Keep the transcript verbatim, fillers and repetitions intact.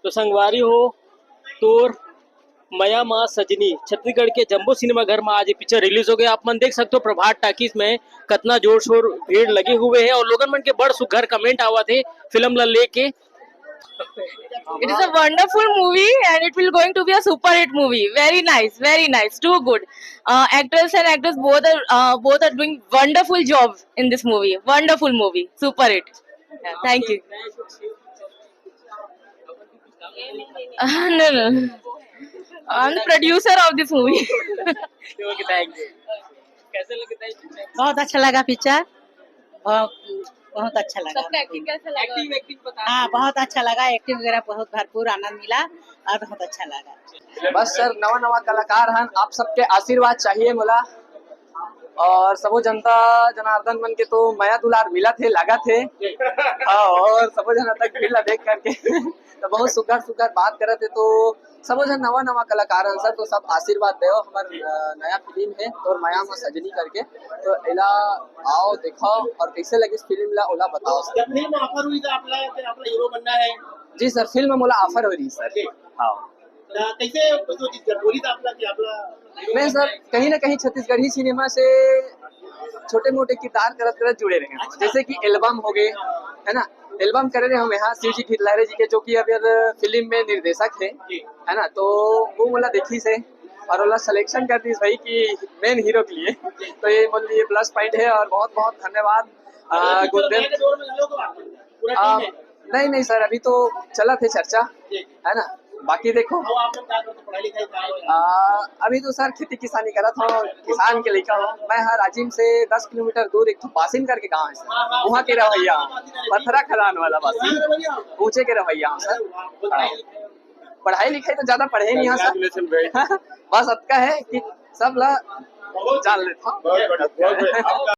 तो संगवारी हो, तोर मया मा सजनी छत्तीसगढ़ के जम्बो सिनेमा घर मा आज ये पिक्चर रिलीज हो गया। आप मन देख सकते हो प्रभात टाकीज में कितना जोर शोर भीड़ लगे हुए है और लोगन मन के बड़ सुघर कमेंट आवत हे फिल्म ला लेके। It is a wonderful movie and it will going to be a super hit movie. Very nice, very nice, too good. Uh, actress and actress both are uh, both are doing wonderful job in this movie. Wonderful movie, super hit. Yeah, thank you. Uh, no, no, I'm the producer of this movie. कैसे लगे? बहुत अच्छा लगा picture. बहुत बहुत अच्छा लगा। सबका एक्टिंग कैसा लगा? एक्टिंग एक्टिंग बता। हाँ, बहुत अच्छा लगा। एक्टिंग वगैरह बहुत भरपूर आनंद मिला और बहुत अच्छा लगा। बस सर, नवा नवा कलाकार हन, आप सबके आशीर्वाद चाहिए मोला। और सबो जनता जनार्दन मन के तो मया दुलार मिलत हे, लागत हे। हाँ, और सबो जन तक भीड़ ला देख करके तो बहुत सुघर सुघर बात करत हे। तो सबो जन नवा नवा कलाकार हन सर, तो सब आशीर्वाद देव। हमर अ, नया फिल्म है और मया मा सजनी करके, तो एला आओ देखाओ। और कैसे लगिस फिल्म ला ओला बताओ सर। जब फिल्म ऑफर हुई तो आपला कि आपला हीरो बनना है। जी सर, फिल्म मोला ऑफर हो रही सर। हाँ। तो कैसे, तो जिस जब बोली था आपला कि आपला नहीं सर, कहीं ना कहीं छत्तीसगढ़ी सिनेमा से छोटे मोटे किरदार करत करत जुड़े रहे हैं। जैसे कि एल्बम हो गए, है ना, एल्बम करे रहे हम यहाँ शिव जी गिरलारे जी के, जो कि अभी फिल्म में निर्देशक है, है ना। तो वो मोला देखिस हे और ओला सिलेक्शन कर दिस भाई कि मेन हीरो के लिए। तो ये मोर लिए प्लस पॉइंट है और बहुत बहुत धन्यवाद अ, गुरुदेव। के दौर में घलो को आप पूरा आ, टीम है। नहीं नहीं सर, अभी तो चलत हे चर्चा, है ना। बाकी देखो, और आप लोग क्या करते हो? पढ़ाई लिखाई क्या है? आ, अभी तो सर खेती किसानी करत हूँ, किसान के लइका हूँ। मैं हर राजिम से दस किलोमीटर दूर एक ठो बासिन करके गांव है सर, वहाँ के रहवैया हूँ, पथरा खदान वाला बासिन, ऊंचे के रहवैया हूँ सर। हाँ। पढ़ाई लिखाई तो ज्यादा पढ़े नहीं हूँ सर। बस अतका है कि सब ला जान लेता हूँ। बहुत बढ़िया, बहुत बढ़िया। आपका